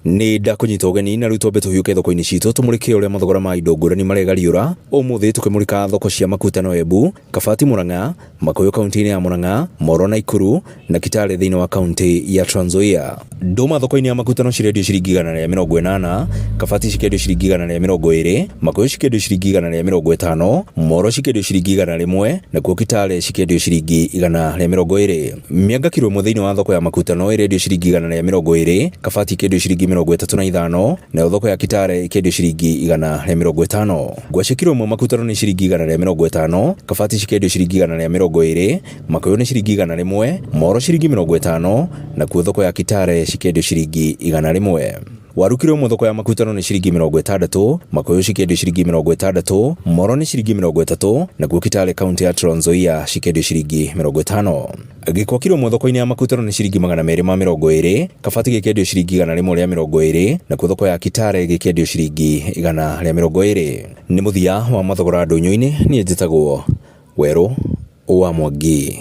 Nĩ ndakũnyita ũgeni na rĩu twambe tũhiũke thoko-inĩ citũ tũmũrĩke ũrĩa mathogora ma indo ngũrani maregariũra. Ũmũthĩ tũkĩmũrĩka thoko cia Makutano Embu, Kabati Murang'a, Makuyu kaunti-inĩ ya Murang'a, Moro Naikuru na Kitale thĩinĩ wa kaunti ya Trans Nzoia. Ndũma thoko-inĩ ya Makutano cirendio ciringi 180, Kabati cikendio ciringi 120, Makuyu cikendio ciringi 150, Moro cikendio ciringi 100, nakuo Kitale cikendio ciringi 120. Mĩanga kiro ĩmwe thĩinĩ wa thoko ya Makutano ĩrendio ciringi 120, Kabati ĩkendio ciringi 35, nayo thoko ya Kitale ĩkendio ciringi 150. Ngwacĩ kiro ĩmwe Makutano nĩ ciringi 150, Kabati cikendio ciringi 120, Makuyu nĩ ciringi 100, Moro ciringi 50, nakuo thoko ya Kitale cikendio ciringi 100. Waru kiro ĩmwe thoko ya Makutano nĩ ciringi 60, Makuyu cikendio ciringi 60, Moro nĩ ciringi 30, nakuo Kitale kaunti ya Trans Nzoia cikendio ciringi 50. Gĩkwa kiro ĩmwe thoko-inĩ ya Makutano nĩ ciringi 220, Kabati gĩkendio ciringi 120, nakuo thoko ya Kitale gĩkendio ciringi 120. Nĩ mũthia wa mathogora ndũnyũ-inĩ, niĩ njĩtagwo Werũ wa Mwangi.